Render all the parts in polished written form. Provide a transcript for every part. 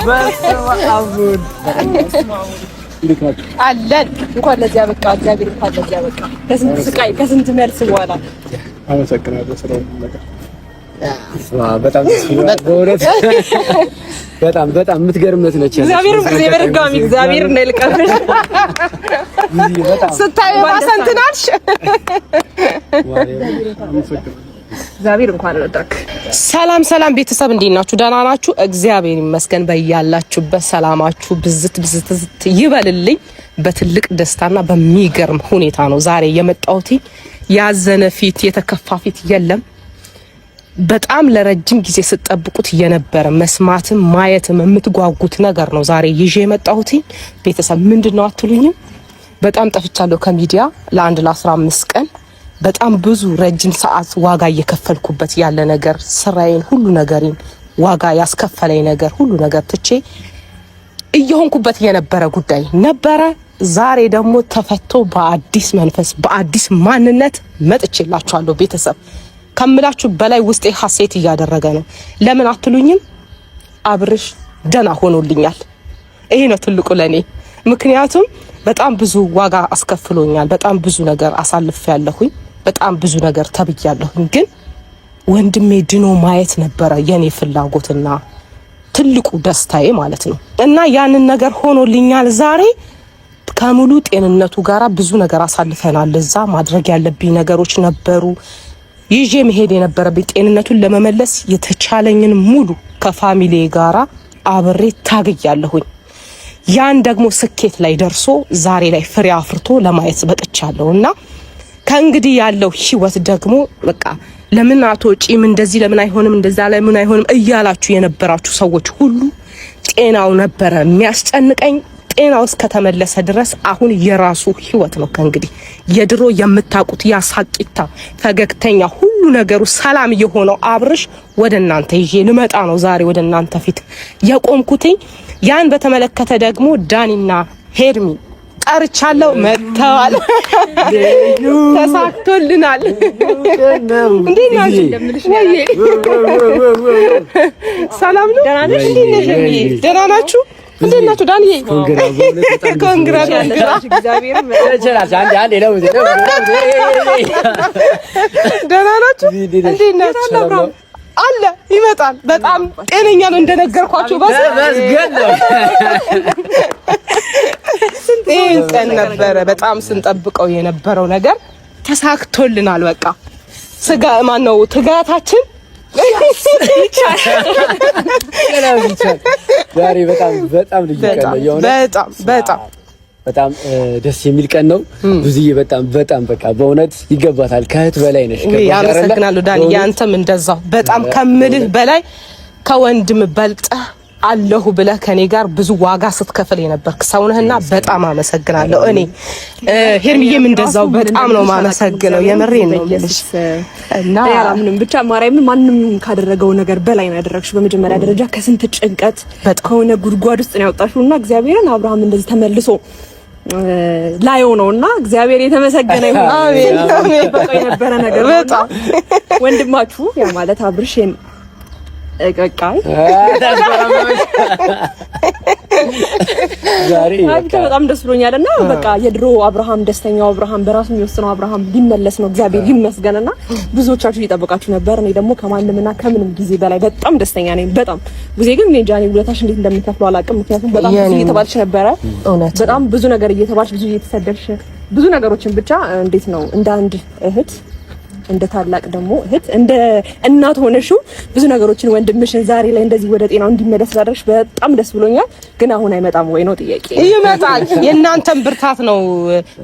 በስመ አብ አለን። እንኳን ለዚህ አበቃ እግዚአብሔር፣ እንኳን ለዚህ አበቃ። ከስንት ስቃይ ከስንት መልስ በኋላ አመሰግናለሁ ስለሁሉም ነገር። በጣም በእውነት በጣም በጣም የምትገርም እህት ነች። እግዚአብሔር ጊዜ በድጋሚ እግዚአብሔር እንዳይልቀብሽ ስታዩ ባሰንትናልሽ። እግዚአብሔር እንኳን ረዳክ። ሰላም ሰላም ቤተሰብ እንዴት ናችሁ? ደህና ናችሁ? እግዚአብሔር ይመስገን። በያላችሁበት ሰላማችሁ ብዝት ብዝት ብዝት ይበልልኝ። በትልቅ ደስታና በሚገርም ሁኔታ ነው ዛሬ የመጣሁት። ያዘነ ፊት የተከፋ ፊት የለም። በጣም ለረጅም ጊዜ ስጠብቁት የነበረ መስማትም ማየትም የምትጓጉት ነገር ነው ዛሬ ይዤ የመጣሁት። ቤተሰብ ምንድን ነው አትሉኝም? በጣም ጠፍቻለሁ ከሚዲያ ለአንድ ለ15 ቀን። በጣም ብዙ ረጅም ሰዓት ዋጋ እየከፈልኩበት ያለ ነገር፣ ስራዬን፣ ሁሉ ነገሬን ዋጋ ያስከፈለኝ ነገር ሁሉ ነገር ትቼ እየሆንኩበት የነበረ ጉዳይ ነበረ። ዛሬ ደግሞ ተፈቶ በአዲስ መንፈስ በአዲስ ማንነት መጥቼላችኋለሁ። ቤተሰብ ከምላችሁ በላይ ውስጤ ሀሴት እያደረገ ነው። ለምን አትሉኝም? አብርሽ ደህና ሆኖልኛል። ይሄ ነው ትልቁ ለኔ። ምክንያቱም በጣም ብዙ ዋጋ አስከፍሎኛል። በጣም ብዙ ነገር አሳልፌያለሁኝ። በጣም ብዙ ነገር ተብያለሁኝ። ግን ወንድሜ ድኖ ማየት ነበረ የኔ ፍላጎትና ትልቁ ደስታዬ ማለት ነው። እና ያንን ነገር ሆኖልኛል። ዛሬ ከሙሉ ጤንነቱ ጋራ ብዙ ነገር አሳልፈናል። እዛ ማድረግ ያለብኝ ነገሮች ነበሩ ይዤ መሄድ የነበረብኝ ጤንነቱን ለመመለስ የተቻለኝን ሙሉ ከፋሚሊ ጋራ አብሬ ታግያለሁኝ። ያን ደግሞ ስኬት ላይ ደርሶ ዛሬ ላይ ፍሬ አፍርቶ ለማየት በቅቻለሁ። እና ከእንግዲህ ያለው ህይወት ደግሞ በቃ ለምን አትወጪም፣ እንደዚህ ለምን አይሆንም፣ እንደዛ ለምን አይሆንም እያላችሁ የነበራችሁ ሰዎች ሁሉ ጤናው ነበረ የሚያስጨንቀኝ። ጤናው እስከተመለሰ ድረስ አሁን የራሱ ህይወት ነው። ከእንግዲህ የድሮ የምታውቁት ያሳቂታ ፈገግተኛ ሁሉ ነገሩ ሰላም የሆነው አብርሽ ወደ እናንተ ይዤ ልመጣ ነው ዛሬ ወደ እናንተ ፊት የቆምኩትኝ። ያን በተመለከተ ደግሞ ዳኒና ሄርሚ ጠርቻለሁ፣ መጥተዋል። ተሳክቶልናል። እንዴት ናችሁ? ሰላም ነው? ደህና ናችሁ? እንዴት ናችሁ? ዳንዬ congra ደህና ናችሁ? እንዴት ናችሁ? አለ ይመጣል። በጣም ጤነኛ ነው እንደነገርኳችሁ። ይህን ቀን ነበረ በጣም ስንጠብቀው የነበረው ነገር ተሳክቶልናል። በቃ ስጋ ማነው ትጋታችን ዛሬ በጣም በጣም ልዩ ቀን ነው። በጣም በጣም በጣም ደስ የሚል ቀን ነው። ብዙዬ በጣም በጣም በቃ በእውነት ይገባታል። ከእህት በላይ ነሽ። አመሰግናለሁ ዳኒ፣ ያንተም እንደዛው በጣም ከምልህ በላይ ከወንድም በልጠህ አለሁ ብለህ ከኔ ጋር ብዙ ዋጋ ስትከፍል የነበርክ ሰው ነህና በጣም አመሰግናለሁ። እኔ ሄርሚዬም እንደዛው በጣም ነው ማመሰግነው። የምሬን ነው የምልሽ። እና ምንም ብቻ ማርያምን ማንም ካደረገው ነገር በላይ ነው ያደረግሽው። በመጀመሪያ ደረጃ ከስንት ጭንቀት ከሆነ ጉድጓድ ውስጥ ነው ያወጣሽው እና እግዚአብሔርን አብርሃም እንደዚህ ተመልሶ ላየው ነውና እግዚአብሔር የተመሰገነ ይሁን። አሜን አሜን። በቃ የነበረ ነገር በጣም ወንድማችሁ ያ ማለት አብርሽን በቃ ዛሬ ብቻ በጣም ደስ ብሎኛል እና በቃ የድሮ አብርሃም፣ ደስተኛው አብርሃም፣ በራሱ የሚወስነው አብርሃም ሊመለስ ነው። እግዚአብሔር ይመስገንና ብዙዎቻችሁ እየጠበቃችሁ ነበር። እኔ ደግሞ ከማንምና ከምንም ጊዜ በላይ በጣም ደስተኛ ነኝ። በጣም ጊዜ ግን እኔ እንጃ እኔ ውለታሽ እንዴት እንደምከፍለው አላውቅም። ምክንያቱም በጣም ብዙ እየተባልሽ ነበረ፣ በጣም ብዙ ነገር እየተባልሽ፣ ብዙ እየተሰደብሽ፣ ብዙ ነገሮችን ብቻ እንዴት ነው እንደ አንድ እህት፣ እንደ ታላቅ ደግሞ እህት፣ እንደ እናት ሆነሽው ብዙ ነገሮችን ወንድምሽን ዛሬ ላይ እንደዚህ ወደ ጤናው እንዲመለስ ስላደረግሽ በጣም ደስ ብሎኛል። ግን አሁን አይመጣም ወይ ነው ጥያቄ። ይመጣል። የእናንተን ብርታት ነው።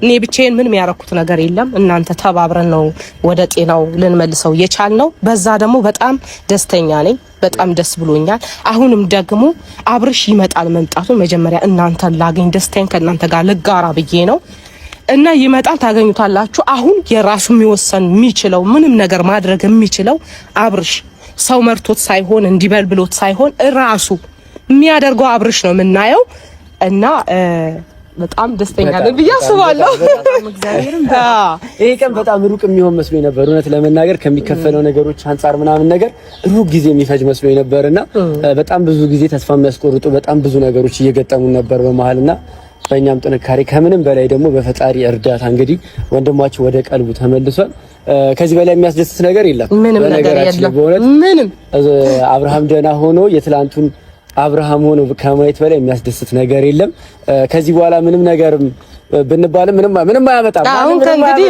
እኔ ብቻዬን ምንም ያረኩት ነገር የለም። እናንተ ተባብረን ነው ወደ ጤናው ልንመልሰው የቻልነው። በዛ ደግሞ በጣም ደስተኛ ነኝ። በጣም ደስ ብሎኛል። አሁንም ደግሞ አብርሽ ይመጣል። መምጣቱን መጀመሪያ እናንተን ላገኝ፣ ደስታዬን ከእናንተ ጋር ልጋራ ብዬ ነው እና ይመጣል፣ ታገኙታላችሁ። አሁን የራሱ የሚወሰን የሚችለው ምንም ነገር ማድረግ የሚችለው አብርሽ ሰው መርቶት ሳይሆን እንዲበል ብሎት ሳይሆን ራሱ የሚያደርገው አብርሽ ነው የምናየው። እና በጣም ደስተኛ ነን ብዬ አስባለሁ። ይሄ ቀን በጣም ሩቅ የሚሆን መስሎኝ ነበር። እውነት ለመናገር ከሚከፈለው ነገሮች አንጻር ምናምን ነገር ሩቅ ጊዜ የሚፈጅ መስሎኝ ነበርና በጣም ብዙ ጊዜ ተስፋ የሚያስቆርጡ በጣም ብዙ ነገሮች እየገጠሙ ነበር በመሀልና በእኛም ጥንካሬ ከምንም በላይ ደግሞ በፈጣሪ እርዳታ እንግዲህ ወንድማችን ወደ ቀልቡ ተመልሷል። ከዚህ በላይ የሚያስደስት ነገር የለም። ምንም ነገር የለም። ምንም አብርሃም ደህና ሆኖ የትላንቱን አብርሃም ሆኖ ከማየት በላይ የሚያስደስት ነገር የለም። ከዚህ በኋላ ምንም ነገርም ብንባልም ምንም ምንም አያመጣም። አሁን ከእንግዲህ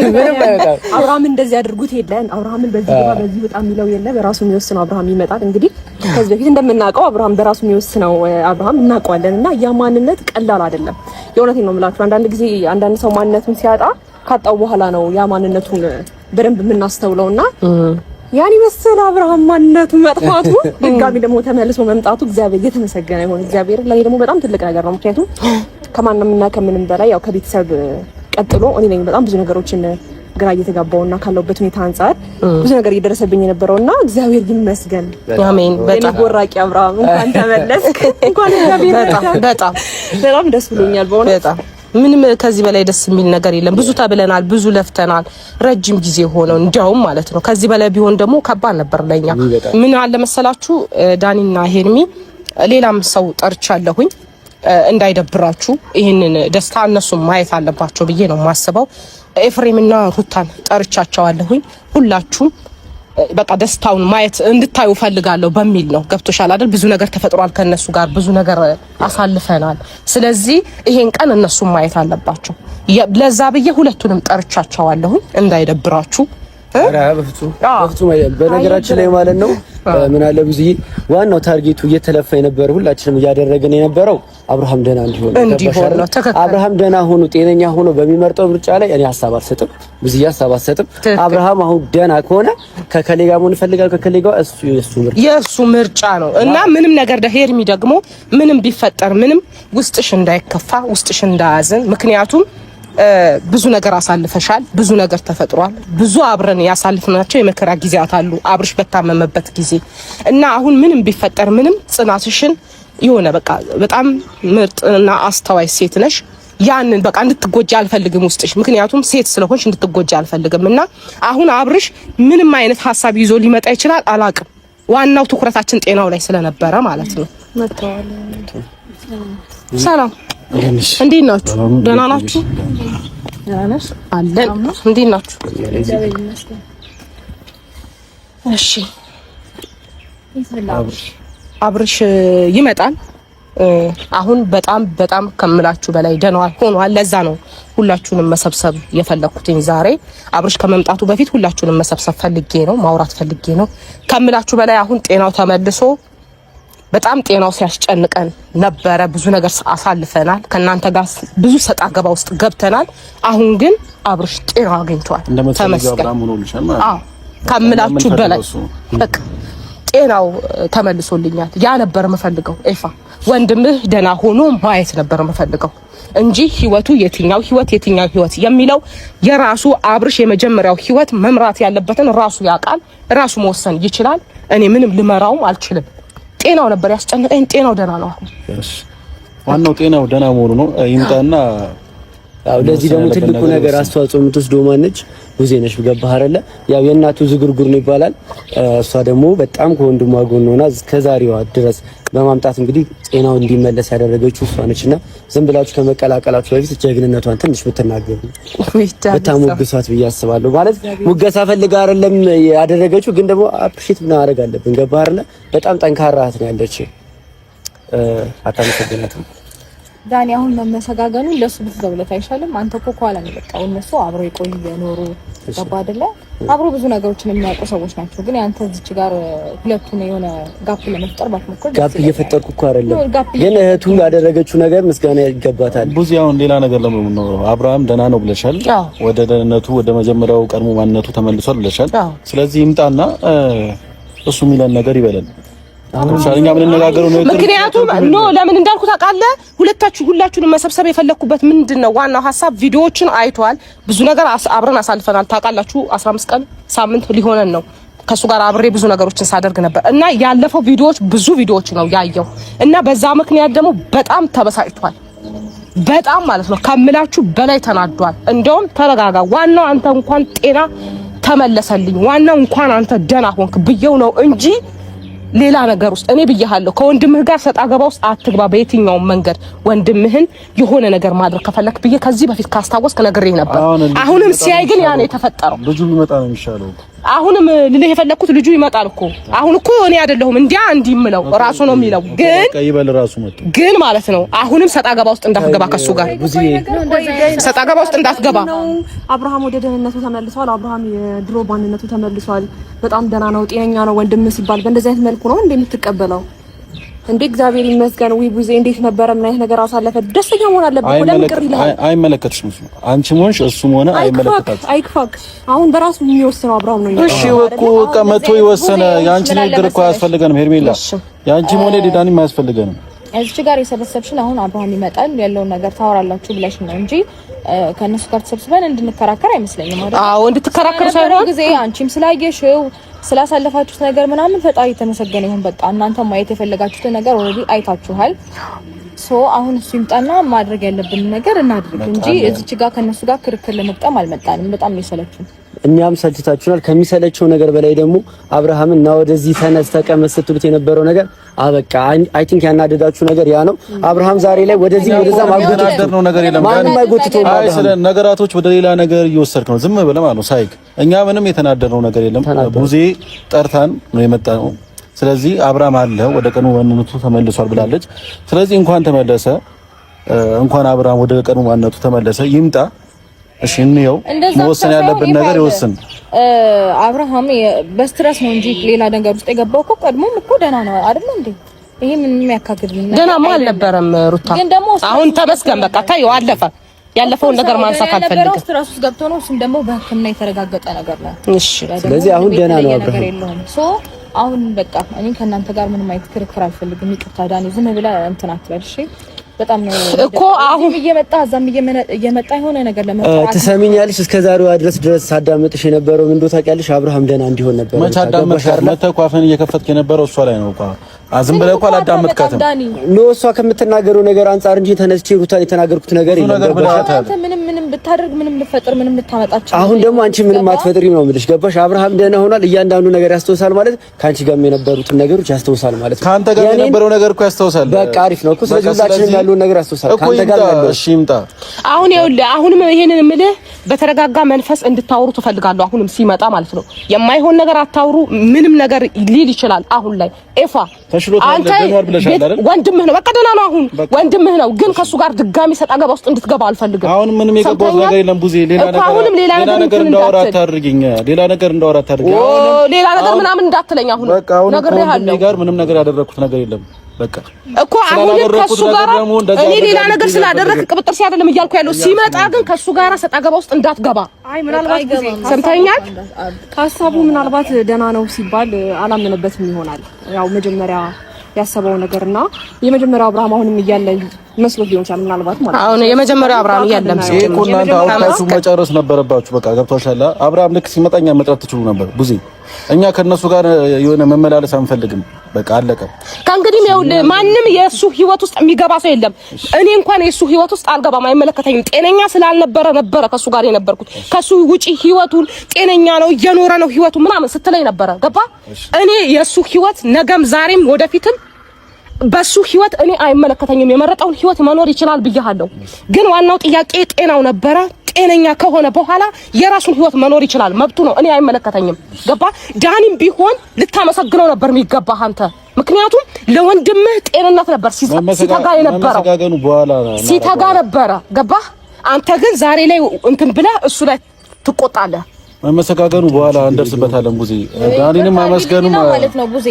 ምንም አያመጣም። አብርሃም እንደዚህ አድርጉት የለን አብርሃምን በዚህ ግባ በዚህ ወጣ የሚለው የለ። በራሱ የሚወስነው አብርሃም ይመጣል። እንግዲህ ከዚህ በፊት እንደምናውቀው አብርሃም በራሱ የሚወስነው አብርሃም እናውቀዋለን። እና ያ ማንነት ቀላል አይደለም። የእውነቴን ነው የምላችሁ። አንዳንድ ጊዜ አንዳንድ ሰው ማንነቱን ሲያጣ ካጣው በኋላ ነው ያ ማንነቱን በደንብ የምናስተውለውና ያን ይመስል አብርሃም ማንነቱ መጥፋቱ ድጋሚ ደግሞ ተመልሶ መምጣቱ እግዚአብሔር የተመሰገነ ይሁን። እግዚአብሔር ለኔ ደግሞ በጣም ትልቅ ነገር ነው። ምክንያቱም ከማንም እና ከምንም በላይ ያው ከቤተሰብ ቀጥሎ እኔ ነኝ በጣም ብዙ ነገሮችን ግራ እየተጋባውና ካለውበት ሁኔታ አንጻር ብዙ ነገር እየደረሰብኝ የነበረውና እግዚአብሔር ይመስገን። አሜን። በጣም ጎራቂ አብርሃም እንኳን ተመለስክ። እንኳን እግዚአብሔር በጣም በጣም ደስ ብሎኛል በእውነት በጣም ምንም ከዚህ በላይ ደስ የሚል ነገር የለም። ብዙ ተብለናል፣ ብዙ ለፍተናል፣ ረጅም ጊዜ ሆነው እንዲያውም ማለት ነው። ከዚህ በላይ ቢሆን ደግሞ ከባድ ነበር ለኛ። ምን አለ መሰላችሁ ዳኒና ሄርሚ፣ ሌላም ሰው ጠርቻለሁኝ እንዳይደብራችሁ ይህንን ደስታ እነሱም ማየት አለባቸው ብዬ ነው የማስበው። ኤፍሬምና ሩታን ጠርቻቸዋለሁኝ። ሁላችሁም በቃ ደስታውን ማየት እንድታዩ ፈልጋለሁ በሚል ነው። ገብቶሻል አይደል? ብዙ ነገር ተፈጥሯል፣ ከነሱ ጋር ብዙ ነገር አሳልፈናል። ስለዚህ ይሄን ቀን እነሱም ማየት አለባቸው። ለዛ ብዬ ሁለቱንም ጠርቻቸዋለሁኝ እንዳይደብራችሁ። በፍጹም በነገራችን ላይ ማለት ነው ምን አለ ብዙዬ፣ ዋናው target ኡ እየተለፋ የነበረ ሁላችንም እያደረግን የነበረው አብርሃም ደህና እንዲሆን ነው። አብርሃም ደህና ሆኖ ጤነኛ ሆኖ በሚመርጠው ምርጫ ላይ እኔ ሀሳብ አልሰጥም፣ ብዙዬ ሀሳብ አልሰጥም። አብርሃም አሁን ደህና ከሆነ ከከሌ ጋር መሆን ይፈልጋል፣ ከከሌ ጋር እሱ የሱ ምርጫ የሱ ምርጫ ነው እና ምንም ነገር ሄርሚ ደግሞ ምንም ቢፈጠር ምንም ውስጥሽ እንዳይከፋ ውስጥሽ እንዳያዝን፣ ምክንያቱም ብዙ ነገር አሳልፈሻል። ብዙ ነገር ተፈጥሯል። ብዙ አብረን ያሳልፍናቸው የመከራ ጊዜያት አሉ አብርሽ በታመመበት ጊዜ እና አሁን ምንም ቢፈጠር ምንም ጽናትሽን የሆነ በቃ በጣም ምርጥና አስተዋይ ሴት ነሽ። ያንን በቃ እንድትጎጂ አልፈልግም ውስጥሽ፣ ምክንያቱም ሴት ስለሆንሽ እንድትጎጂ አልፈልግም። እና አሁን አብርሽ ምንም አይነት ሀሳብ ይዞ ሊመጣ ይችላል፣ አላቅም። ዋናው ትኩረታችን ጤናው ላይ ስለነበረ ማለት ነው። ሰላም እንዴት ናችሁ? ደህና ናችሁ? አለን። እንዴት ናችሁ? እሺ አብርሽ ይመጣል። አሁን በጣም በጣም ከምላችሁ በላይ ደህና ሆኗል። ለዛ ነው ሁላችሁንም መሰብሰብ የፈለኩትኝ ዛሬ። አብርሽ ከመምጣቱ በፊት ሁላችሁንም መሰብሰብ ፈልጌ ነው፣ ማውራት ፈልጌ ነው። ከምላችሁ በላይ አሁን ጤናው ተመልሶ በጣም ጤናው ሲያስጨንቀን ነበረ። ብዙ ነገር አሳልፈናል። ከእናንተ ጋር ብዙ ሰጣ ገባ ውስጥ ገብተናል። አሁን ግን አብርሽ ጤናው አግኝቷል። ተመስገን ከምላችሁ በላይ በቃ ጤናው ተመልሶልኛል። ያ ነበር የምፈልገው። ኤፋ ወንድምህ ደህና ሆኖ ማየት ነበር የምፈልገው እንጂ ህይወቱ የትኛው ህይወት የትኛው ህይወት የሚለው የራሱ አብርሽ የመጀመሪያው ህይወት መምራት ያለበትን ራሱ ያውቃል። ራሱ መወሰን ይችላል። እኔ ምንም ልመራውም አልችልም። ጤናው ነበር ያስጨነቀኝ። ጤናው ደህና ነው አሁን። ዋናው ጤናው ደህና መሆኑ ነው። ይምጣና ያው ለዚህ ደግሞ ትልቁ ነገር አስተዋጽኦ የምትወስደው ማነች? ቡዜ ነች። ገባህ አይደለ? ያው የእናቱ ዝግርጉር ነው ይባላል። እሷ ደግሞ በጣም ከወንድሟ ጎን ሆና እስከዛሬዋ ድረስ በማምጣት እንግዲህ ጤናው እንዲመለስ ያደረገችው እሷ ነች። እና ዝም ብላችሁ ከመቀላቀላችሁ በፊት ጀግንነቷን ትንሽ ብትናገሩ ብታሞግሷት ብዬ አስባለሁ። ማለት ሙገሳ ፈልጋ አይደለም ያደረገችው፣ ግን ደግሞ appreciate ማድረግ አለብን። ገባህ አይደለ? በጣም ጠንካራ እህት ነው ያለች። አታመሰግናትም? ዳኒ አሁን መመሰጋገኑ ለሱ ብትዘውለት አይሻልም? አንተ እኮ ከኋላ ነው የመጣው። እነሱ አብረው የቆዩ የኖሩ ገባ አይደለ? አብሮ ብዙ ነገሮችን የሚያውቁ ሰዎች ናቸው። ግን አንተ እዚች ጋር ሁለቱን የሆነ gap ለመፍጠር ባትሞክር። gap እየፈጠርኩ እኮ አይደለም፣ ግን እህቱ ያደረገችው ነገር ምስጋና ይገባታል። ብዙ አሁን ሌላ ነገር ለምን ነው አብርሃም ደህና ነው ብለሻል። ወደ ደህንነቱ ወደ መጀመሪያው ቀድሞ ማንነቱ ተመልሷል ብለሻል። ስለዚህ ይምጣና እሱ የሚለን ነገር ይበለን። ምክንያቱም no ለምን እንዳልኩ ታውቃለህ? ሁለታችሁ ሁላችሁንም መሰብሰብ የፈለኩበት ምንድን ነው ዋናው ሀሳብ ቪዲዮዎችን አይቷል። ብዙ ነገር አብረን አሳልፈናል። ታውቃላችሁ 15 ቀን ሳምንት ሊሆነን ነው ከእሱ ጋር አብሬ ብዙ ነገሮችን ሳደርግ ነበር እና ያለፈው ቪዲዮዎች ብዙ ቪዲዮዎች ነው ያየው እና በዛ ምክንያት ደግሞ በጣም ተበሳጭቷል። በጣም ማለት ነው ከምላችሁ በላይ ተናዷል። እንደውም ተረጋጋ፣ ዋናው አንተ እንኳን ጤና ተመለሰልኝ፣ ዋናው እንኳን አንተ ደህና ሆንክ ብየው ነው እንጂ ሌላ ነገር ውስጥ እኔ ብያለሁ። ከወንድምህ ጋር ሰጣ ገባ ውስጥ አትግባ። በየትኛውም መንገድ ወንድምህን የሆነ ነገር ማድረግ ከፈለክ ብዬ ከዚህ በፊት ካስታወስክ ነግሬህ ነበር። አሁንም ሲያይ ግን ያ ነው የተፈጠረው። ልጁ ቢመጣ ነው የሚሻለው። አሁንም ልልህ የፈለኩት ልጁ ይመጣል እኮ አሁን እኮ እኔ አይደለሁም እንዲያ እንዲህ የምለው ራሱ ነው የሚለው። ግን ይበል ራሱ መጥቶ ግን ማለት ነው አሁንም ሰጣ ገባ ውስጥ እንዳትገባ ከሱ ጋር ሰጣ ገባ ውስጥ እንዳትገባ። አብርሃም ወደ ደህንነቱ ተመልሷል። አብርሃም የድሮ ማንነቱ ተመልሷል። በጣም ደህና ነው፣ ጤነኛ ነው ወንድም ሲባል በእንደዚህ አይነት መልኩ ነው እንዴ የምትቀበለው? እንዴ እግዚአብሔር ይመስገን። ወይ ቡዜ እንዴት ነበረ? ምን አይነት ነገር አሳለፈ? ደስተኛ መሆን አለበት። ለምን ቅር ይልሃል? አይመለከትሽም። እሱ አንቺም ሆንሽ እሱም ሆነ አይመለከታችሁም። አይክፋክ። አሁን በራሱ የሚወስነው አብርሃም ነው። እሺ እኮ መቶ የወሰነ የአንቺ ንግግር እኮ አያስፈልገንም ሄርሜላ። የአንቺም ሆነ ዲዳኒም አያስፈልገንም። እዚች ጋር የሰበሰብሽን አሁን አብርሃም ይመጣል ያለውን ነገር ታወራላችሁ ብለሽ ነው እንጂ ከእነሱ ጋር ተሰብስበን እንድንከራከር አይመስለኝም። አይደል? አዎ እንድትከራከር ሳይሆን ጊዜ አንቺም ስላየሽው ስላሳለፋችሁት ነገር ምናምን ፈጣሪ የተመሰገነ ይሁን። በቃ እናንተ ማየት የፈለጋችሁትን ነገር already አይታችኋል። so አሁን እሱ ይምጣና ማድረግ ያለብን ነገር እናድርግ እንጂ እዚች ጋር ከነሱ ጋር ክርክር ለመቅጠም አልመጣንም። በጣም ነው የሰለቹን። እኛም ሰልችታችሁናል። ከሚሰለቸው ነገር በላይ ደግሞ አብርሃምን እና ወደዚህ ተነስ ተቀመጥ ስትሉት የነበረው ነገር አበቃ። I think ያናደዳችሁ ነገር ያ ነው። አብርሃም ዛሬ ላይ ወደዚህ ወደዛ ማጎተት ነው ነገር የለም። ማንም አይጎትተውም። አይ ስለ ነገራቶች ወደ ሌላ ነገር እየወሰድክ ነው። ዝም ብለህ ማለት ነው ሳይክ። እኛ ምንም የተናደድነው ነገር የለም። ቡዜ ጠርታን ነው የመጣነው። ስለዚህ አብርሃም አለ ወደ ቀኑ ማንነቱ ተመልሷል ብላለች። ስለዚህ እንኳን ተመለሰ፣ እንኳን አብርሃም ወደ ቀኑ ማንነቱ ተመለሰ። ይምጣ እሺ እንየው። መወሰን ያለብን ነገር ይወስን። አብርሃም በ stress ነው እንጂ ሌላ ነገር ውስጥ የገባው እኮ ቀድሞም እኮ ደህና ነው አይደል እንዴ? ይሄ ምንም የሚያካግድ ነገር ደህናማ አልነበረም ሩታ። አሁን ተመስገን በቃ ታየው፣ አለፈ። ያለፈውን ነገር ማንሳት አልፈልግም። stress ውስጥ ገብቶ ነው። እሱም ደግሞ በሕክምና የተረጋገጠ ነገር ነው። እሺ፣ ስለዚህ አሁን ደህና ነው አብርሃም። so አሁን በቃ እኔ ከእናንተ ጋር ምንም አይነት ክርክር አልፈልግም። ይቅርታ ዳኒ፣ ዝም ብለህ እንትን አትበል እሺ። በጣም ነው እኮ አሁን እየመጣ እዛም እየመጣ የሆነ ነገር ለመፍጠር ትሰሚኛለሽ። እስከ ዛሬዋ ድረስ ሳዳመጥሽ የነበረው ምን እንደው ታውቂያለሽ፣ አብርሃም ደህና እንዲሆን ነበር። መች አዳመጥካት? መተህ እኮ አፍህን እየከፈትክ የነበረው እሷ ላይ ነው እኮ። ዝም ብለህ እኮ አላዳመጥካትም። no እሷ ከምትናገረው ነገር አንጻር እንጂ ተነስቼ ሩታን የተናገርኩት ነገር የለም። አንተ ምንም ምንም ብታደርግ ምንም ልፈጥር ምንም ልታመጣች። አሁን ደግሞ አንቺ ምንም አትፈጥሪም ነው የምልሽ። ገባሽ? አብርሃም ደህና ሆኗል። እያንዳንዱ ነገር ያስታውሳል ማለት ከአንቺ ጋርም የነበሩትን ነገሮች ያስታውሳል ማለት ነው። ከአንተ ጋር የነበረው ነገር እኮ ያስታውሳል። በቃ አሪፍ ነው እኮ። ስለዚህ ሁላችንም ያለውን ነገር ያስታውሳል። ከአንተ ጋር ያለው እሺ፣ ይምጣ። አሁን ይኸውልህ፣ አሁንም ይሄንን የምልህ በተረጋጋ መንፈስ እንድታወሩ ትፈልጋለሁ። አሁንም ሲመጣ ማለት ነው የማይሆን ነገር አታውሩ። ምንም ነገር ሊል ይችላል። አሁን ላይ ኤፋ አንተ ወንድምህ ነው፣ በቃ ደህና ነው። አሁን ወንድምህ ነው፣ ግን ከሱ ጋር ድጋሚ ሰጣ ገባ ውስጥ እንድትገባ አልፈልግም። አሁን ምንም የገባሁት ነገር የለም ቡዜ። ሌላ ነገር አሁንም ሌላ ነገር እንዳወራ አታድርጊኝ። ሌላ ነገር እንዳወራ አታድርጊኝ። ሌላ ነገር ምናምን እንዳትለኝ። አሁን በቃ አሁን ከወንድሜ ጋር ምንም ነገር ያደረኩት ነገር የለም። በቃ እኮ አሁንም ከሱ ጋር እኔ ሌላ ነገር ስላደረክ ቅብጥር ሲያደለም እያልኩ ያለው ሲመጣ ግን ከሱ ጋር ሰጣ ገባ ውስጥ እንዳትገባ። አይ ምናልባት ጊዜ ሰምተኛል። ሀሳቡ ምናልባት ደህና ነው ሲባል አላመነበትም ይሆናል። ያው መጀመሪያ ያሰበው ነገርና የመጀመሪያው አብርሃም አሁንም እያለ መስሎት ሊሆን ይችላል። ምናልባት ማለት አሁን የመጀመሪያው አብርሃም እያለም ይሄ እኮ እናንተ አውርታችሁ መጨረስ ነበረባችሁ። በቃ ገብቷችኋል። አብርሃም ልክ ሲመጣ እኛ መጥራት ትችሉ ነበር። ቡዜ እኛ ከነሱ ጋር የሆነ መመላለስ አንፈልግም። በቃ አለቀ። ከእንግዲህ ይኸውልህ ማንም የእሱ ህይወት ውስጥ የሚገባ ሰው የለም። እኔ እንኳን የእሱ ህይወት ውስጥ አልገባም፣ አይመለከተኝም። ጤነኛ ስላልነበረ ነበረ ከእሱ ጋር የነበርኩት። ከእሱ ውጪ ህይወቱን ጤነኛ ነው እየኖረ ነው ህይወቱ ምናምን ስትለኝ ነበረ። ገባ? እኔ የእሱ ህይወት ነገም ዛሬም ወደፊትም በሱ ህይወት እኔ አይመለከተኝም። የመረጠውን ህይወት መኖር ይችላል ብያለሁ። ግን ዋናው ጥያቄ ጤናው ነበረ። ጤነኛ ከሆነ በኋላ የራሱን ህይወት መኖር ይችላል፣ መብቱ ነው። እኔ አይመለከተኝም። ገባ? ዳኒም ቢሆን ልታመሰግነው ነበር የሚገባህ አንተ። ምክንያቱም ለወንድምህ ጤንነት ነበር ሲተጋ የነበረው ሲተጋ ነበረ። ገባህ? አንተ ግን ዛሬ ላይ እንትን ብለህ እሱ ላይ ትቆጣለህ። መመሰጋገኑ በኋላ እንደርስበታለን። ቡዜ ዳኒንም ማመስገኑ ማለት ነው ቡዜ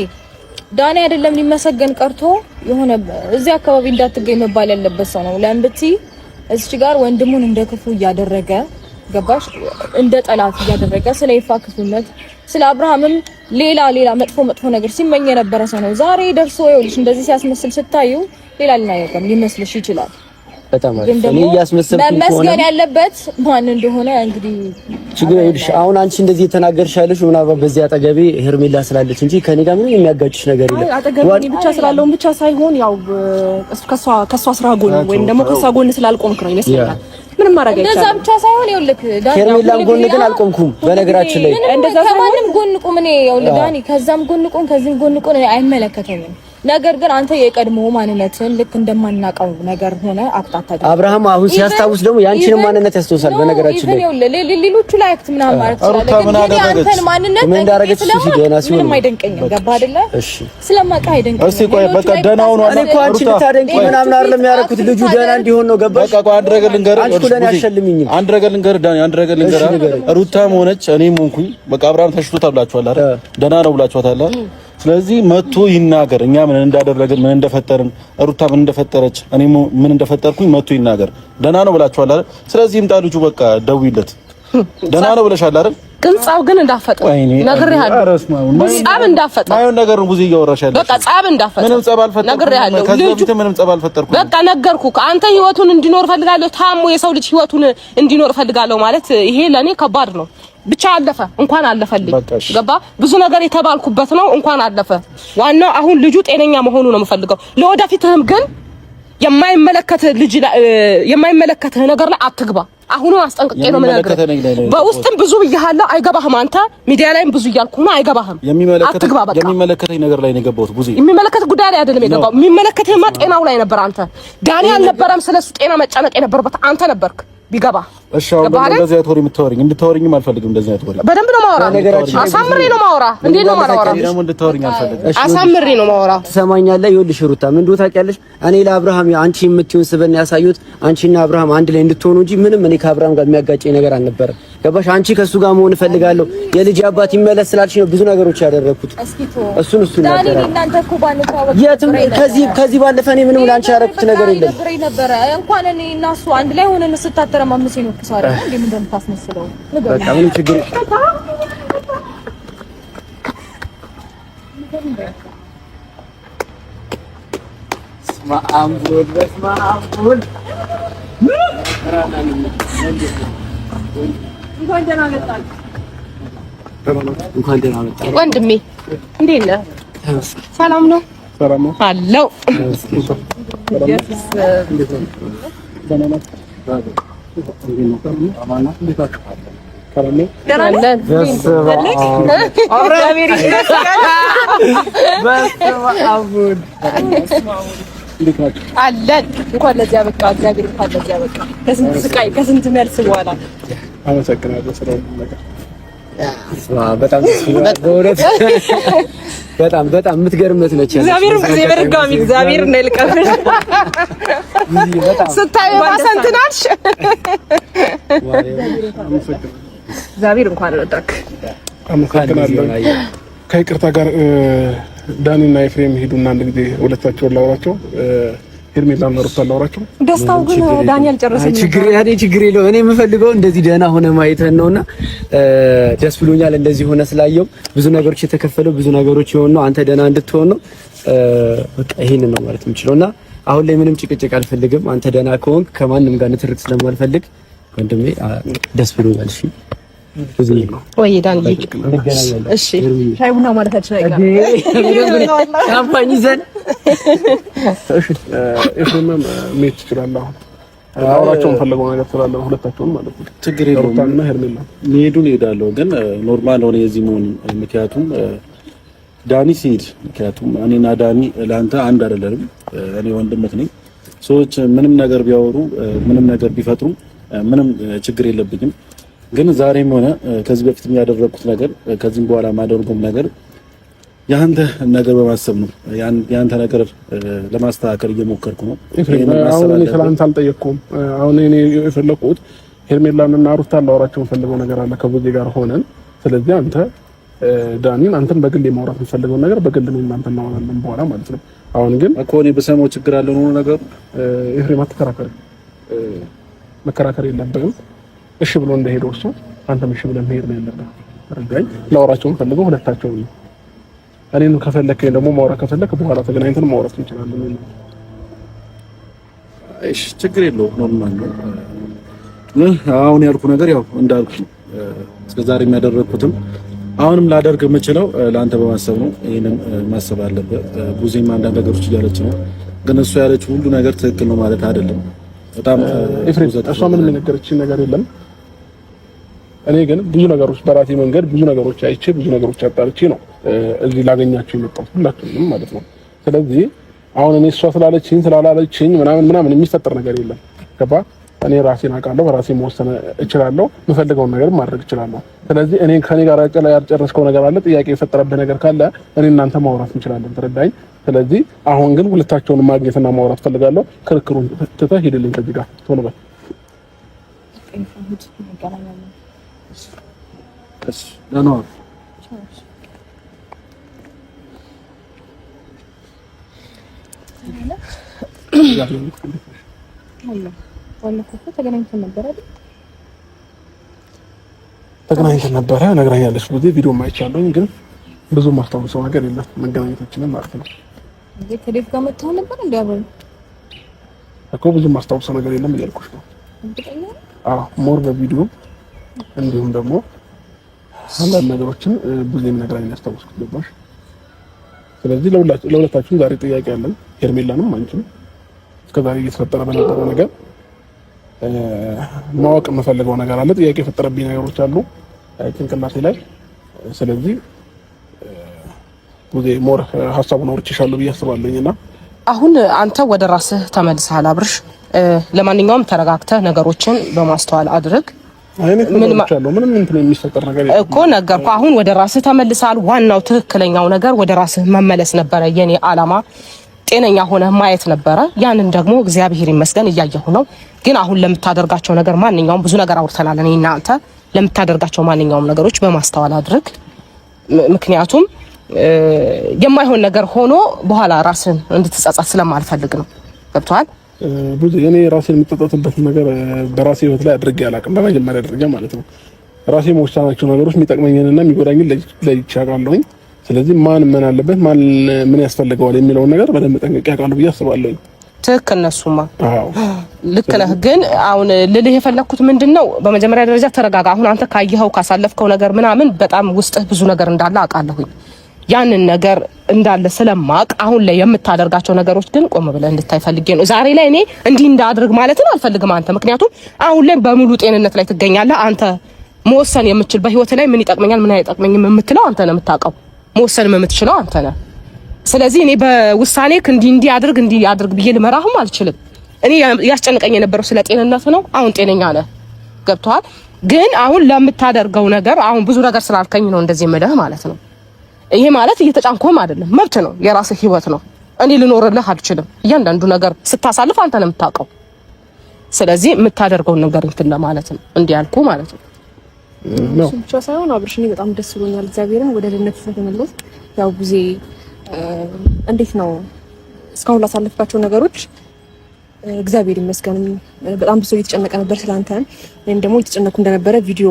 ዳኒ አይደለም ሊመሰገን ቀርቶ የሆነ እዚህ አካባቢ እንዳትገኝ መባል ያለበት ሰው ነው። ለምን ብትይ እዚች ጋር ወንድሙን እንደ ክፉ እያደረገ ገባሽ፣ እንደ ጠላት እያደረገ ስለ ይፋ ክፉነት፣ ስለ አብርሃምም ሌላ ሌላ መጥፎ መጥፎ ነገር ሲመኝ የነበረ ሰው ነው። ዛሬ ደርሶ ይኸውልሽ እንደዚህ ሲያስመስል ስታዩ ሌላ ሌላ ነገር ሊመስልሽ ይችላል። በጣም አሪፍ። እኔ እያስመሰልኩኝ ከሆነ መመስገን ያለበት ማን እንደሆነ እንግዲህ ችግር ይኸውልሽ፣ አሁን አንቺ እንደዚህ የተናገርሽ ያለሽ ምናልባት በዚህ አጠገቤ ሄርሜላ ስላለች እንጂ ከኔ ጋር ምንም የሚያጋጭሽ ነገር የለም። አጠገቤ እኔ ብቻ ስላለውን ብቻ ሳይሆን ያው ከሷ ስራ ጎን ወይም ደግሞ ከሷ ጎን ስላልቆምክ ነው ይመስለኛል። ምንም ማድረግ አይቻልም። እንደዛ ብቻ ሳይሆን ይኸውልህ ዳኒ፣ ሄርሜላም ጎን ግን አልቆምኩም። በነገራችን ላይ እንደዛ ከማንም ጎን ቁም። እኔ ይኸውልህ ዳኒ፣ ከዛም ጎን ቁም፣ ከዚህም ጎን ቁም፣ አይመለከተኝም። ነገር ግን አንተ የቀድሞ ማንነትን ልክ እንደማናውቀው ነገር ሆነ አክታታ አብርሃም አሁን ሲያስታውስ ደግሞ ያንቺንም ማንነት ያስታውሳል። በነገራችን ላይ ሌሎቹ ላይ act ምናምን ማለት ትችላለህ፣ ግን ያንተን ማንነት ምን እንዳደረገች እሱ ደህና ሲሆን ምንም አይደንቀኝም። ገባህ አይደለ? እሺ፣ ስለማውቅህ አይደንቀኝም። እስቲ ቆይ በቃ ደህና ሆኗል። እኔ እኮ አንቺ እንድታደንቂ ምናምን አይደለም ያደረኩት፣ ልጁ ደህና እንዲሆን ነው። ገባሽ? በቃ ቆይ አንድ ነገር ልንገርህ፣ አንቺ እኮ ለእኔ አትሸልሚኝም። አንድ ነገር ልንገርህ ዳኒ፣ አንድ ነገር ልንገርህ። ሩታም ሆነች እኔም ሆንኩኝ በቃ አብርሃም ተሽሎታል ብላችኋል አይደል? ደህና ነው ብላችኋታል አይደል? ስለዚህ መጥቶ ይናገር። እኛ ምን እንዳደረግን ምን እንደፈጠርን፣ ሩታ ምን እንደፈጠረች፣ እኔ ምን እንደፈጠርኩኝ መጥቶ ይናገር። ደህና ነው ብላችኋል አይደል? ስለዚህ ይምጣ ልጁ። በቃ ደውይለት። ደህና ነው ብለሻል አይደል? ግን ጻብ ግን እንዳፈጠ ነግሬሃለሁ። ጻብ እንዳፈጠ ማየውን ነገር ነው ብዙ እያወራሽ ያለሽ። በቃ ጻብ እንዳፈጠ ምንም ጻብ አልፈጠርኩም። ነግሬሃለሁ። ከዚህ በፊት ምንም ጻብ አልፈጠርኩም። በቃ ነገርኩህ። አንተ ህይወቱን እንዲኖር ፈልጋለሁ። ታሞ የሰው ልጅ ህይወቱን እንዲኖር ፈልጋለሁ ማለት ይሄ ለኔ ከባድ ነው። ብቻ አለፈ፣ እንኳን አለፈልኝ። ገባ ብዙ ነገር የተባልኩበት ነው። እንኳን አለፈ። ዋናው አሁን ልጁ ጤነኛ መሆኑ ነው የምፈልገው። ለወደፊትህም ግን የማይመለከትህ ልጅ የማይመለከትህ ነገር ላይ አትግባ። አሁኑ አስጠንቅቄ ነው የምነግርህ። በውስጥም ብዙ ብያለሁ፣ አይገባህም። አንተ ሚዲያ ላይም ብዙ እያልኩ ነው፣ አይገባህም። አትግባ። በቃ የሚመለከተኝ ነገር ላይ ነው የገባሁት። ብዙ የሚመለከት ጉዳይ ላይ አይደለም የገባው። የሚመለከትህማ ጤናው ላይ ነበር። አንተ ዳኒ አልነበረም ስለሱ ጤና መጨነቅ የነበረበት አንተ ነበርክ። ቢገባ እሺ። አሁን እንደዚህ አይነት ወሬ የምታወሪኝ እንድታወሪኝም አልፈልግም። እንደዚህ አይነት ወሬ በደንብ ነው የማወራ። አሳምሬ ነው የማወራ። እንዴት ነው የማወራ? ደግሞ እንድታወሪኝ አልፈልግም። አሳምሬ ነው የማወራ። ትሰማኛለህ? ይኸውልሽ ሩታ ምን እንደው ታውቂያለሽ፣ እኔ ለአብርሃም አንቺ የምትይውን ስበን ያሳዩት አንቺና አብርሃም አንድ ላይ እንድትሆኑ እንጂ ምንም እኔ ከአብርሃም ጋር የሚያጋጨኝ ነገር አልነበረም። ገባሽ? አንቺ ከእሱ ጋር መሆን እፈልጋለሁ የልጅ አባት ይመለስ ስላልሽ ነው ብዙ ነገሮች ያደረኩት። እሱን እሱን የትም ከዚህ ባለፈ እኔ ምንም ለአንቺ ያደረኩት ነገር የለም። እንኳን እኔ እና እሱ አንድ ላይ ሆነን ስታተረማምስ ነው ሰው አይደል እንዴ? ምን እንደምታስመስለው በቃ ምንም ችግር እንኳን ደህና መጣህ ወንድሜ። እንዴት ነህ? ሰላም ነው? ሰላም ነው አለው። አለን። እንኳን ለዚህ አበቃ እግዚአብሔር፣ እንኳን ለዚህ አበቃ። ከስንት ስቃይ ከስንት መልስ በኋላ አመሰግናለሁ ስለሁሉም ነገር። በጣም በእውነት በጣም በጣም የምትገርመት ነች። እግዚአብሔር ጊዜ በድጋሚ እግዚአብሔር እንዳይልቀፍሽ ስታይ ባሰንትን አልሽ። እግዚአብሔር እንኳን ረዳክ። አመሰግናለሁ። ከይቅርታ ጋር ዳኒና ኤፍሬም ሄዱና አንድ ጊዜ ሁለታቸውን ላውራቸው፣ ሄርሜላና ሩታ ላውራቸው። ደስታው ግን ዳኒ አልጨረሰም። ችግር ያኔ ችግር የለውም። እኔ የምፈልገው እንደዚህ ደህና ሆነ ማየትህን ነውና ደስ ብሎኛል። እንደዚህ ሆነ ስላየው ብዙ ነገሮች የተከፈለው ብዙ ነገሮች የሆነው አንተ ደህና እንድትሆን ነው። በቃ ይሄንን ነው ማለት የምችለውና አሁን ላይ ምንም ጭቅጭቅ አልፈልግም። አንተ ደህና ከሆንክ ከማንም ጋር ንትርክ ስለማልፈልግ ወንድሜ ደስ ብሎኛል። እሺ ወይ ዳንዬ፣ እሺ ሻይ ቡና ማለታችን አይቀርም። ሻምፓኝ ይዘን እሺ። ኤፍሬምም መሄድ ትችላለህ። አሁን አውራቸው የምፈልገው ነገር ስላለ ሁለታቸውም ማለት ነው። ችግር የለውም። ሩታና ሄርሜላ መሄዱን እሄዳለሁ፣ ግን normal ሆነ የዚህ መሆን ምክንያቱም ዳኒ ሲሄድ፣ ምክንያቱም እኔና ዳኒ ለአንተ አንድ አይደለንም። እኔ ወንድምህ ነኝ። ሰዎች ምንም ነገር ቢያወሩ ምንም ነገር ቢፈጥሩ ምንም ችግር የለብኝም። ግን ዛሬም ሆነ ከዚህ በፊት ያደረኩት ነገር ከዚህም በኋላ የማደርገውም ነገር የአንተ ነገር በማሰብ ነው። የአንተ ነገር ለማስተካከል እየሞከርኩ ነው። አሁን እኔ ስለአንተ አልጠየቅኩም። አሁን እኔ የፈለኩት ሄርሜላን እና ሩታን ላወራቸው የምፈልገው ነገር አለ ከቡዜ ጋር ሆነን። ስለዚህ አንተ ዳኒን፣ አንተን በግል የማውራት የምፈልገው ነገር በግል ነው፣ እናንተ እናወራለን በኋላ ማለት ነው። አሁን ግን እኮ እኔ ብሰማው ችግር አለው ነው ነገሩ። ኤፍሬም አትከራከር፣ መከራከር የለብህም። እሺ ብሎ እንደሄደው እሱ አንተም እሺ ብለህ መሄድ ነው ያለብህ። ረዳኝ። ላወራቸው የምፈልገው ሁለታቸውን ነው። እኔን ከፈለከኝ ደግሞ ማውራት ከፈለክ በኋላ ተገናኝተን ማውራት እንችላለን። እሺ ችግር የለውም normal ነው። አሁን ያልኩ ነገር ያው እንዳልኩ እስከዛሬ የሚያደረግኩትም አሁንም ላደርግ የምችለው ለአንተ በማሰብ ነው። ይሄንን ማሰብ አለብህ። ቡዜም አንዳንድ ነገሮች እያለች ነው፣ ግን እሱ ያለችው ሁሉ ነገር ትክክል ነው ማለት አይደለም። በጣም ኤፍሬም፣ እሷ ምንም የነገረችኝ ነገር የለም። እኔ ግን ብዙ ነገሮች በራሴ መንገድ ብዙ ነገሮች አይቼ ብዙ ነገሮች አጣርቼ ነው እዚህ ላገኛቸው የመጣሁት ሁላችሁንም ማለት ነው። ስለዚህ አሁን እኔ እሷ ስላለችኝ ስላላለችኝ ምናምን ምናምን የሚፈጠር ነገር የለም። ገባ? እኔ ራሴን አውቃለሁ፣ በራሴ መወሰን እችላለሁ፣ የምፈልገውን ነገር ማድረግ እችላለሁ። ስለዚህ እኔ ከኔ ጋር ያልጨረስከው ነገር አለ፣ ጥያቄ የፈጠረብህ ነገር ካለ እኔ እናንተ ማውራት እንችላለን። ተረዳኝ። ስለዚህ አሁን ግን ሁለታቸውን ማግኘትና ማውራት ፈልጋለሁ። ክርክሩን ትተህ ሂድልኝ ከዚህ ጋር ቶሎ በል። ተገናኝተን ነበረ አይደል? ተገናኝተን ነበረ ነግራኛለች። ብዙ ቪዲዮ አይቻለሁኝ፣ ግን ብዙ ማስታወሰው ነገር የለም መገናኘታችንን ማለት ነው። እንዴ ከዴቭ ጋር መጥተው ነበር እንዴ? አብረን እኮ ብዙ ማስታወሰው ነገር የለም እያልኩሽ ነው። አዎ more በቪዲዮ እንዲሁም ደግሞ አንዳንድ ነገሮችን ብዙ ነግራኝ ያስታወስኩት ገባሽ። ስለዚህ ለሁለታችሁም ዛሬ ጥያቄ አለን፣ ሄርሜላንም አንቺም እስከዛሬ እየተፈጠረ በነበረው ነገር ማወቅ የምፈልገው ነገር አለ። ጥያቄ የፈጠረብኝ ነገሮች አሉ ጭንቅላቴ ላይ። ስለዚህ ብዙ more ሀሳቡን አውርቼሻለሁ ብዬ አስባለሁኝ እና አሁን አንተ ወደ ራስህ ተመልሰሃል አብርሽ። ለማንኛውም ተረጋግተህ ነገሮችን በማስተዋል አድርግ። ምንም እንትን የሚፈጠር ነገር እኮ ነገርኩህ። አሁን ወደ ራስህ ተመልሰሃል። ዋናው ትክክለኛው ነገር ወደ ራስህ መመለስ ነበረ የኔ አላማ። ጤነኛ ሆነ ማየት ነበረ። ያንን ደግሞ እግዚአብሔር ይመስገን እያየሁ ነው። ግን አሁን ለምታደርጋቸው ነገር ማንኛውም ብዙ ነገር አውርተናል እኔና አንተ። ለምታደርጋቸው ማንኛውም ነገሮች በማስተዋል አድርግ። ምክንያቱም የማይሆን ነገር ሆኖ በኋላ ራስን እንድትጸጸት ስለማልፈልግ ነው። ገብቶሃል? ብዙ እኔ ራሴን የምጸጸትበት ነገር በራሴ ህይወት ላይ አድርጌ አላውቅም። በመጀመሪያ ደረጃ ማለት ነው ራሴ መወሰናቸው ነገሮች የሚጠቅመኝንና የሚጎዳኝን ለይቼ አውቃለሁኝ። ስለዚህ ማን ምን አለበት ማን ምን ያስፈልገዋል የሚለውን ነገር በደንብ ጠንቅቄ አውቃለሁ ብዬ አስባለሁኝ። ትክክል ነህ። እሱማ ልክ ነህ። ግን አሁን ልልህ የፈለግኩት ምንድን ነው፣ በመጀመሪያ ደረጃ ተረጋጋ። አሁን አንተ ካየኸው ካሳለፍከው ነገር ምናምን በጣም ውስጥህ ብዙ ነገር እንዳለ አውቃለሁኝ። ያንን ነገር እንዳለ ስለማቅ አሁን ላይ የምታደርጋቸው ነገሮች ግን ቆም ብለህ እንድታይ ፈልጌ ነው። ዛሬ ላይ እኔ እንዲህ እንዳድርግ ማለትን አልፈልግም አንተ፣ ምክንያቱም አሁን ላይ በሙሉ ጤንነት ላይ ትገኛለህ። አንተ መወሰን የምችል በህይወት ላይ ምን ይጠቅመኛል ምን አይጠቅመኝም የምትለው አንተ ነህ የምታውቀው፣ መወሰንም የምትችለው አንተ ነህ። ስለዚህ እኔ በውሳኔ እንዲህ እንዲህ አድርግ እንዲህ አድርግ ብዬ ልመራህም አልችልም። እኔ ያስጨንቀኝ የነበረው ስለ ጤንነት ነው። አሁን ጤነኛ ነህ፣ ገብቶሃል። ግን አሁን ለምታደርገው ነገር አሁን ብዙ ነገር ስላልከኝ ነው እንደዚህ የምልህ ማለት ነው። ይሄ ማለት እየተጫንኩህም አይደለም፣ መብት ነው፣ የራስህ ህይወት ነው። እኔ ልኖርልህ አልችልም። እያንዳንዱ ነገር ስታሳልፍ አንተ ነው የምታውቀው። ስለዚህ የምታደርገውን ነገር እንትን ለማለት ነው እንዲህ ያልኩህ ማለት ነው። እሱ ብቻ ሳይሆን አብርሽ፣ እኔ በጣም ደስ ብሎኛል። እግዚአብሔርን ወደ ድነት ስለተመለስ ያው ጊዜ እንዴት ነው እስካሁን ላሳለፍካቸው ነገሮች እግዚአብሔር ይመስገን። በጣም ብዙ እየተጨነቀ ነበር ስላንተ፣ ወይም ደግሞ እየተጨነኩ እንደነበረ ቪዲዮ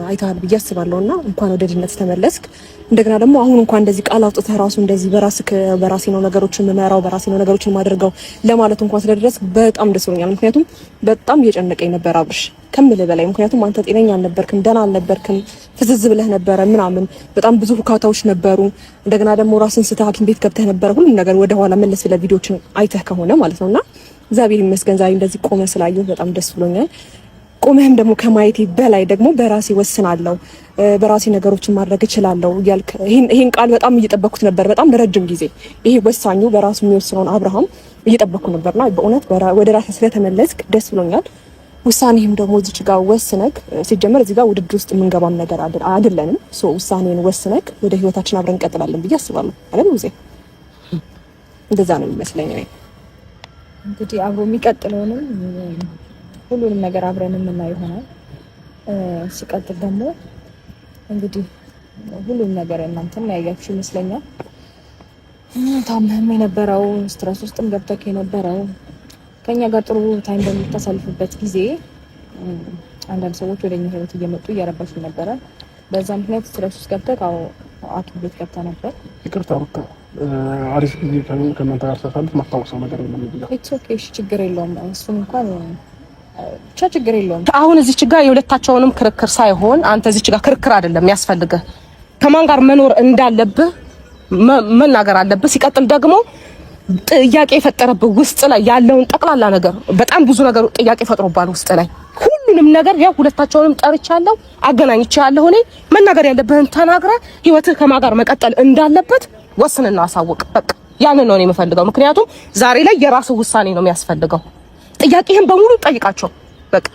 አይተሃል ብዬ አስባለሁ። እና እንኳን ወደ ድነት ተመለስክ። እንደገና ደግሞ አሁን እንኳን እንደዚህ ቃል አውጥተህ ራሱ እንደዚህ በራስህ በራሴ ነው ነገሮችን የምመራው በራሴ ነው ነገሮችን የማደርገው ለማለት እንኳን ስለደረስክ በጣም ደስ ብሎኛል። ምክንያቱም በጣም እየጨነቀኝ ነበር አብርሽ ከምልህ በላይ። ምክንያቱም አንተ ጤነኛ አልነበርክም፣ ደህና አልነበርክም፣ ፍዝዝ ብለህ ነበረ ምናምን፣ በጣም ብዙ ሁካታዎች ነበሩ። እንደገና ደግሞ ራስን ስተህ ሐኪም ቤት ገብተህ ነበረ። ሁሉም ነገር ወደኋላ መለስ ብለህ ቪዲዮችን አይተህ ከሆነ ማለት ነውና እግዚአብሔር ይመስገን ዛሬ እንደዚህ ቆመ ስላየሁ በጣም ደስ ብሎኛል። ቆመህም ደግሞ ከማየቴ በላይ ደግሞ በራሴ ወስናለሁ፣ በራሴ ነገሮችን ማድረግ እችላለሁ እያልክ ይሄን ቃል በጣም እየጠበኩት ነበር፣ በጣም ለረጅም ጊዜ። ይሄ ወሳኙ በራሱ የሚወስነውን አብርሃም እየጠበኩ ነበርና በእውነት ወደ ራሴ ስለተመለስክ ደስ ብሎኛል። ውሳኔህም ደግሞ እዚች ጋር ወስነክ፣ ሲጀመር እዚህ ጋር ውድድር ውስጥ የምንገባም ነገር አይደለንም። so ውሳኔን ወስነክ ወደ ህይወታችን አብረን እንቀጥላለን ብዬ አስባለሁ። አይደል ውዜ? እንደዛ ነው የሚመስለኝ እኔ። እንግዲህ አብሮ የሚቀጥለውንም ሁሉንም ነገር አብረን የምናየው ይሆናል። ሲቀጥል ደግሞ እንግዲህ ሁሉም ነገር እናንተም ያያችሁ ይመስለኛል። ታምህም የነበረው stress ውስጥም ገብተክ የነበረው ከኛ ጋር ጥሩ time በምታሳልፍበት ጊዜ አንዳንድ ሰዎች ወደኛ ህይወት እየመጡ እየረበሹ ነበረ። በዛ ምክንያት stress ውስጥ ገብተክ ሐኪም ቤት ገብተህ ነበር። ይቅርታ ሩታ፣ አሪፍ ጊዜ ከእናንተ ጋር ሳሳልፍ ማስታወሰው ነገር የለም። It's okay፣ እሺ፣ ችግር የለውም። እሱም እንኳን ብቻ ችግር የለውም። አሁን እዚች ጋር የሁለታቸውንም ክርክር ሳይሆን አንተ እዚች ጋር ክርክር አይደለም ያስፈልግህ፣ ከማን ጋር መኖር እንዳለብህ መናገር አለብህ። ሲቀጥል ደግሞ ጥያቄ የፈጠረብህ ውስጥ ላይ ያለውን ጠቅላላ ነገር በጣም ብዙ ነገር ጥያቄ ፈጥሮባል ውስጥ ላይ ሁሉንም ነገር ያው ሁለታቸውንም ጠርቻለሁ፣ አገናኝቻለሁ። እኔ መናገር ያለብህን ተናግረህ ህይወትህ ከማን ጋር መቀጠል እንዳለበት ወስንና አሳውቅ። በቃ ያንን ነው እኔ የምፈልገው። ምክንያቱም ዛሬ ላይ የራስህ ውሳኔ ነው የሚያስፈልገው። ጥያቄህን በሙሉ ጠይቃቸው። በቃ